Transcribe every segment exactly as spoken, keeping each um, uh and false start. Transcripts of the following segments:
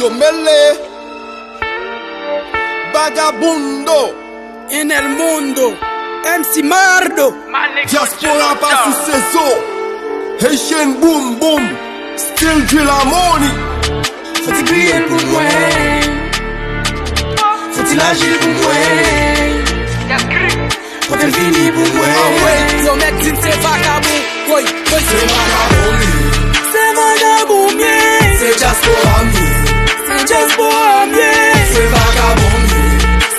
Yo mele. Vagabundo. En el mundo. M C Mardo. Diaspora pa sou sezo. Haitian boom boom. Still drill harmony. Fò ti griye l pou mwen. Fò ti laji l pou mwen. Pote l vini pou mwen. Yo mèt di n se vagabon. Woy, woy, se vagabon m ye. Se vagabon m ye. Se dyaspora m ye. Se dyaspora m ye. Se vagabon m ye.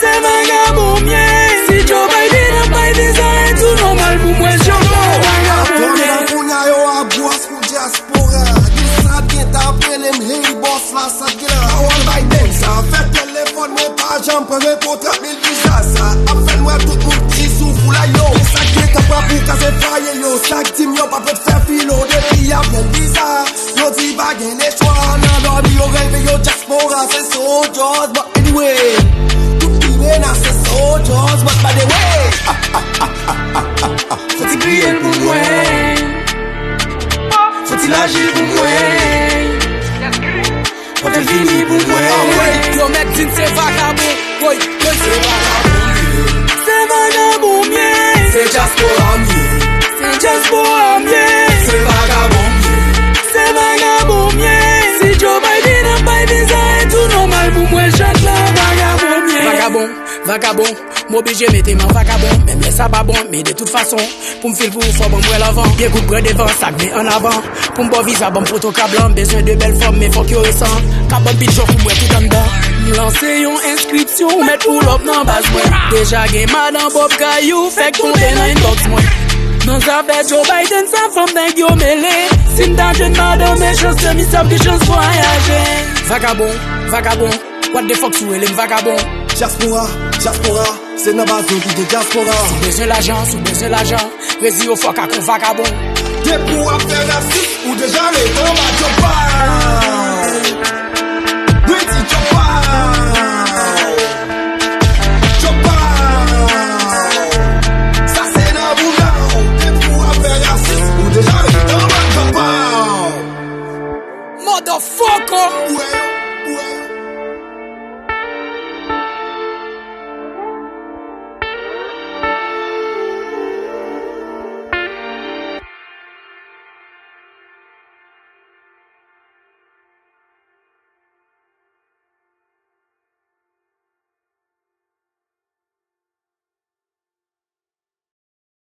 Se vagabon m ye. Si Joe Biden ap bay viza, e tou nòmal pou mwen, Joe Biden vagabon m ye. Kounye a yo ap gwo pou dyaspora. Di sa t gen t ap rele m, hey boss la, sa t gen la. Pawòl Biden sa fè telefòn mwen pa janm pran men kontra. Viza sa ap fè n wè tout moun ki sou foulay yo. E sa k gen tan pran pou kaze fwaye yo. Sa k di m yo pa pot fè filo depi y ap jwenn viza. Yo di pa gen lechwa nan dòmi yo reve yo dyaspora se soldiers but anyway. Tout ki menas se soldiers but by the way. Fò ti griye l pou mwen. Fò ti laji l pou mwen. Pote l vini pou mwen. Yo mèt di n se vagabon. Woy, woy, se vagabon m ye. Se vagabon m ye. Se dyaspora m ye. Se dyaspora m ye. Se vagabon m ye. Se vagabon m ye. Si Joe Biden ap bay viza, e tou nòmal pou mwen, chat la, vagabon m ye. Vagabon, vagabon, m oblije mete m an vagabon. Menm lè sa pa bon, men de tout fason, pou m fil pou ou fò ban m wè l anvan. Byen kout bren devan, sa k vle annavan. Pou m ba w viza, ban m foto kablan. M bezwen de bèl fòm, men fòk yo resan. Ka ban m pil jòf pou m wè tout anndan. M lanse yon enskripsyon, ou mèt pull up nan baz mwen. Deja gen madan Bob Kayou, fèk tonbe nan inbox mwen. Nan zafè Joe Biden, sa fanm nèg yo mele. Si m ta jwenn madan Mechanste, misye ap gen chans vwayaje. Vagabon, vagabon, what the fuck si w rele m vagabon? Dyaspora, dyaspora, se nan baz nou ki gen dyaspora. Si w bezwen lajan, si w bezwen lajan, rezi yo fòk ak yon vagabon. Depi w ap fè rasis, ou deja ret anba djòb pa. Wi, di djòb pa. Djòb pa. Sa se nan bounda w. Depi w ap fè rasis, ou deja ret anba djòb pa. Motherfucker! Ou wè